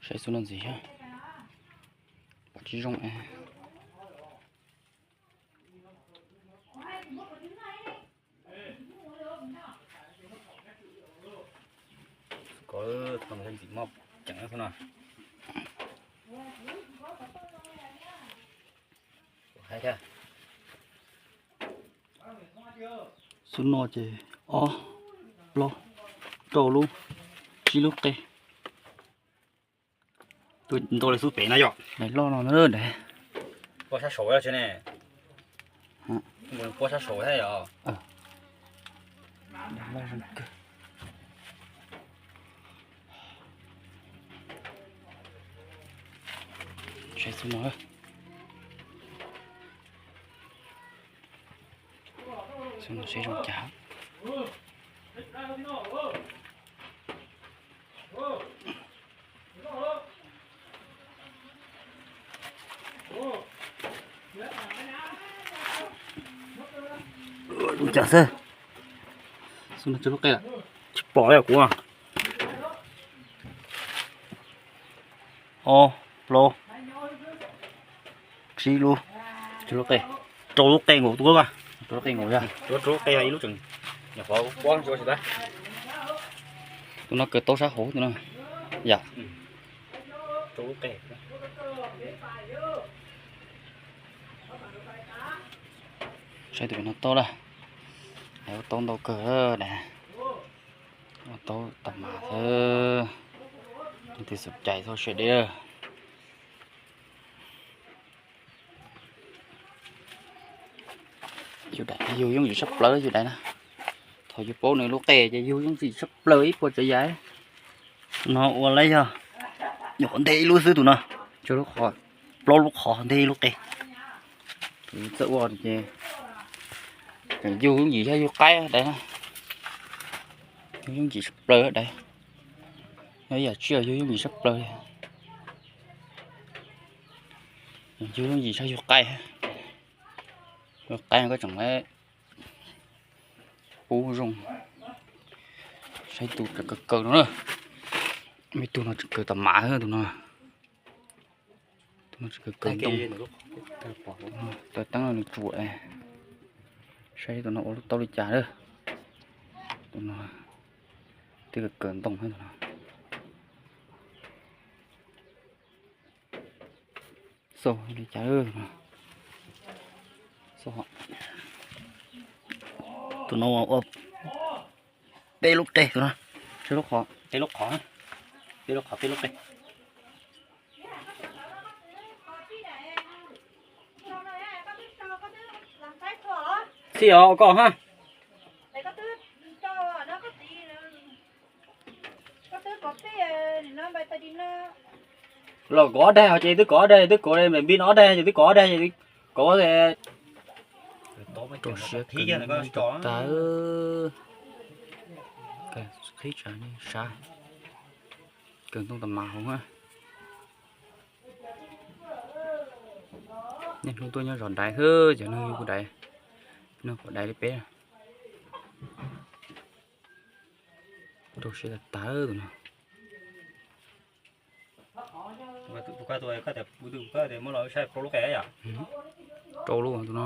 Saib xub no ntxiv thiab. Pom tsis zoo es. Ko tau ntxim moj ceev xwb no. Xub no ces ob, plaub, rau lub, tsib lub qe. Tus ntau li xub pem no yog loj no na. Puab sab saud ne. Puab sab saud thiab yog. Saib xub no. Xub no seb zoo cas. Ua cas xwb. Xub no tsib lub qe lawm. Tsis pom li kuv. Ob, plaub, tsib lub, tsib lub qe, rau lub qe nkaus tuaj. Rau lub qe nkaus yog, rau lub qe yog ib lub tseem, nyuam qhuav pob ntsuab tsis tau. Tus no kawg tau sab hauv tus no yom. Rau lub qe. Saib tus pem no tau lawm. Ua tau ntau kawg daim. Ua tau tas mas xwb. Leej twg xav cais txhob siab deb. Yug daim yug yooj yim tshaj plaws yug daim na. Thaum yug paub nws lub qe ces yug yooj yim tshaj plaws ib puas tsav yam. No ua lawm yog nyuam qhuav nteg ib lub xwb tus no. Tsib lub qhov, plaub lub qhov nteg ib lub qe. Tus txawj ua ces yug yooj yim yog yug qaib daim. Yug yooj yim tshaj plaws daim. Yog ib yam tsiaj yug yooj yim tshaj plaws li. Yug yooj yim tshaj yug qaib. Yug qaib koj tseem pub zoo. Saib tus tseem kaw kaw no na. Ib tug no tseem kaw tas mas tus no. Tus no tseem kaw kaw ntoo. Taw teeb no nws tsuam. Saib tus no ua lub taub li cas lawm. Tus no twb kaw kaw ntoo tus no. Xauj li cas. Tus no ua peb lub qe tus no. Peb lub qhov, peb lub qhov, peb lub qe. Txhij os koj ha. Los kov ob daig ces twb kov ob daig, twb kov npib no ob daig ces twb kov ob daig ces kov rau siab kawg tas. Qhib tsam sav, kaw ntoo tas mas hauv. Niaj hnub tuaj nyob zov daiv xwb ces nws yug kuv daiv, nws pom daiv li peb. Rau siab tas tas tus no. Rau lub tus no.